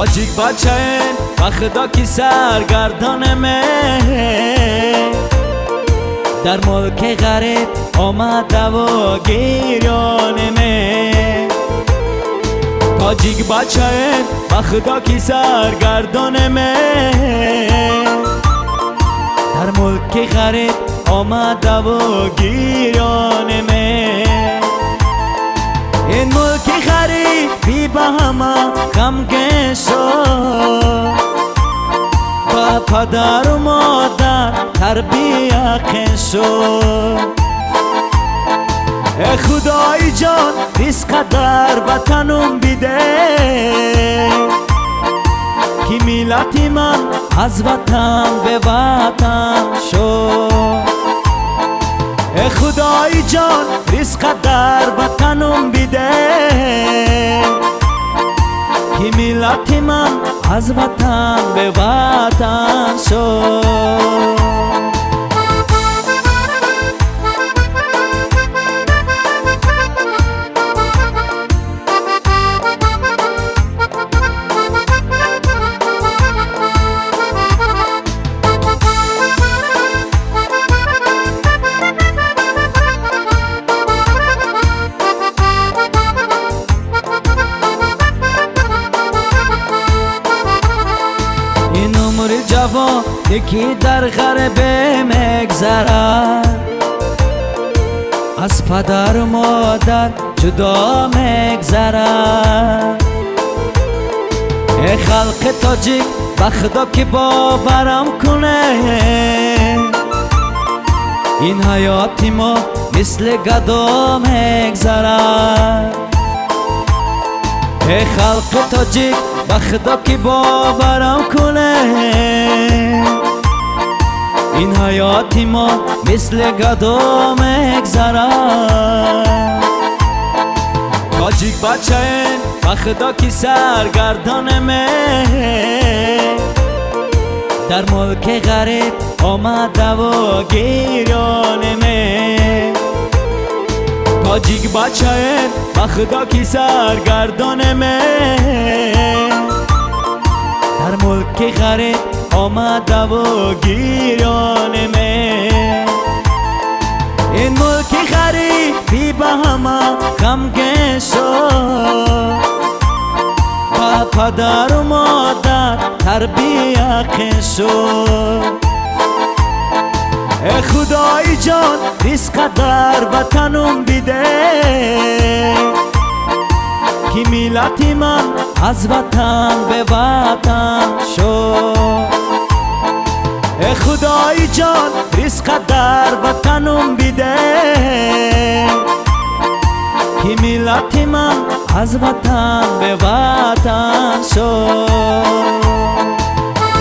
Тоҷик бачаем, ба худо ки саргардонем, дар мулки ғариб омадаву гирёнем. Тоҷик бачаем, ба худо ки саргардонем, дар мулки ғариб омадаву гирёнем. Ин мулки ғарибӣ ба ҳама ғамгин шуд, ба падару модар тарбия қин шуд. Э худои ҷон, ризқ дар ватанум биде, ки миллати ман аз ватан беватан шуд. Э худои ҷон, ризқ дар ватанум биде, ки миллати ман аз ватан беватан шуд. Ин умри ҷавоне ки дар ғарбе мегзарад, аз падару модар ҷудо мегзарад. Э халқи тоҷик, ба худо ки боварам куне, ин ҳаёти мо мисли гадо мегзарад. Э халқи тоҷик, ба худо ки боварам куне, ин ҳаёти мо мисли гадо мегзарад. Тоҷик бачаем, ба худо ки саргардонем, дар мулки ғариб омадаву гирёнем. Тоҷик бачаем, ба худо ки саргардонем, дар мулки ғариб омадаву гирёнем. Ин мулки ғарибӣ ба ҳама ғамгин шуд, ба падару модар тарбия қин шуд. Э худои ҷон, ризқ дар ватанум биде, ки миллати ман аз ватан беватан шуд. Э худои ҷон, ризқ дар ватанум биде, ки миллати ман аз ватан беватан шуд.